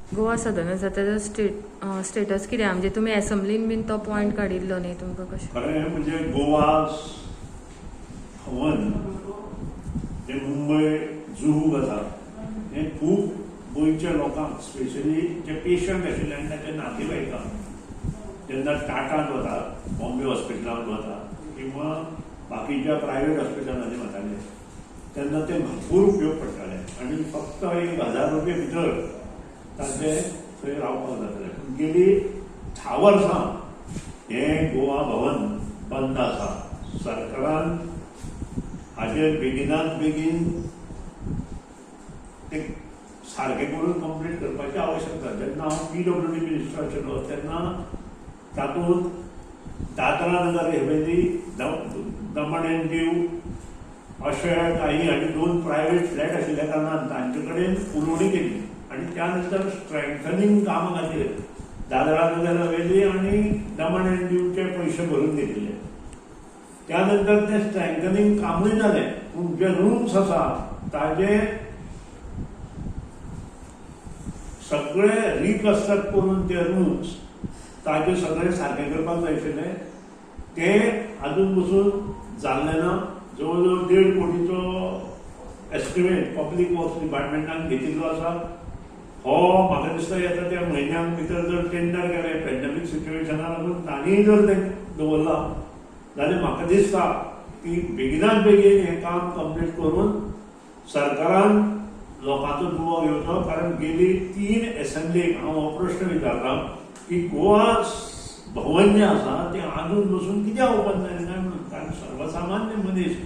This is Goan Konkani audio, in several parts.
गोवा सदन आसा तेजो स्टेटस कितें आहा? म्हणजे तुमी एसेंब्लीन बीन तो पॉयंट काडिल्लो न्ही, तुमकां कशें? खरें म्हणजे गोवा भवन जे मुंबय जुहूक आसा, हें खूब गोंयच्या लोकांक, स्पेशली जे पेशंट आशिल्ले आनी ताचे नातेवाईकांक, जेन्ना टाटात वता, बॉम्बे हॉस्पिटलांत वता किंवा बाकीच्या प्रायव्हेट हॉस्पिटलांनी वताले तेन्ना ते भरपूर उपयोग पडटाले आनी फक्त 1000 रुपये भितर तांचे थंय रावपाक जाताले. पूण गेली 10 वर्सां हें गोवा भवन बंद आसा. सरकारान हाजेर बेगिनात बेगीन ते सारकें करून कंप्लीट करपाची आवश्यकता. जेन्ना हांव पीडब्ल्यूडी मिनिस्टर आशिल्लो तेन्ना तातूंत दादरा नगर हवेली, दमण एंड दीव अशे काही आनी दोन प्रायव्हेट फ्लॅट आशिल्ल्या कारणान तांचे कडेन उलोवणी केली आनी त्या नंतर स्ट्रेंथनिंग कामा खातीर दादरा नगर हवेली आनी दमण एंड दीवचे पयशे भरून घेतिल्ले. त्या नंतर ते स्ट्रेंथनिंग कामूय जालें, पूण जे रुम्स आसा ताजे सगळे रिकन्स्ट्रक्ट करून ते रुम्स ताजे सगळे सारके करपाक जाय आशिल्ले, ते अजून पसून जाल्ले ना. जवळ जवळ 1.5 कोटीचो एस्टिमेट पब्लीक वर्क्स डिपार्टमेंटान घेतिल्लो आसा. हो म्हाका दिसता येता त्या म्हयन्याक भितर जर टेंडर केलें, पेंडेमीक सिच्युएशना लागून तांणीय जर तें दवरलां जाल्यार म्हाका दिसता की बेगिनात बेगीन हें काम कंप्लीट करून सरकारान लोकांचो दुबाव घेवचो. कारण गेली तीन एसेंब्लीक हांव हो प्रश्न विचारता की गोवा भवन जें आसा तें अजून पसून कित्याक ओपन जालें काय म्हणून. कारण सर्वसामान्य मनीस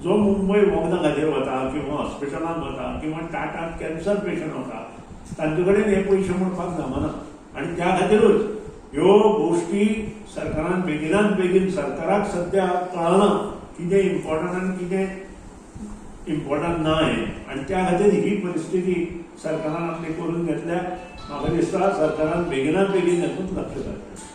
जो मुंबय वखदां खातीर वता किंवा हॉस्पिटलांत वता किंवा टाटात कॅन्सर पेशंट वता, तांचे कडेन हे पयशे मोडपाक जमना. आनी त्या खातीरूच ह्यो गोश्टी सरकारान बेगिनात बेगीन, सरकाराक सद्या कळना कितें इम्पॉर्टंट आनी कितें इम्पॉर्टंट ना हें, आनी त्या खातीर ही परिस्थिती सरकारान आपली करून घेतल्या. म्हाका दिसता सरकारान बेगिनात बेगीन हातूंत लक्ष घालचें.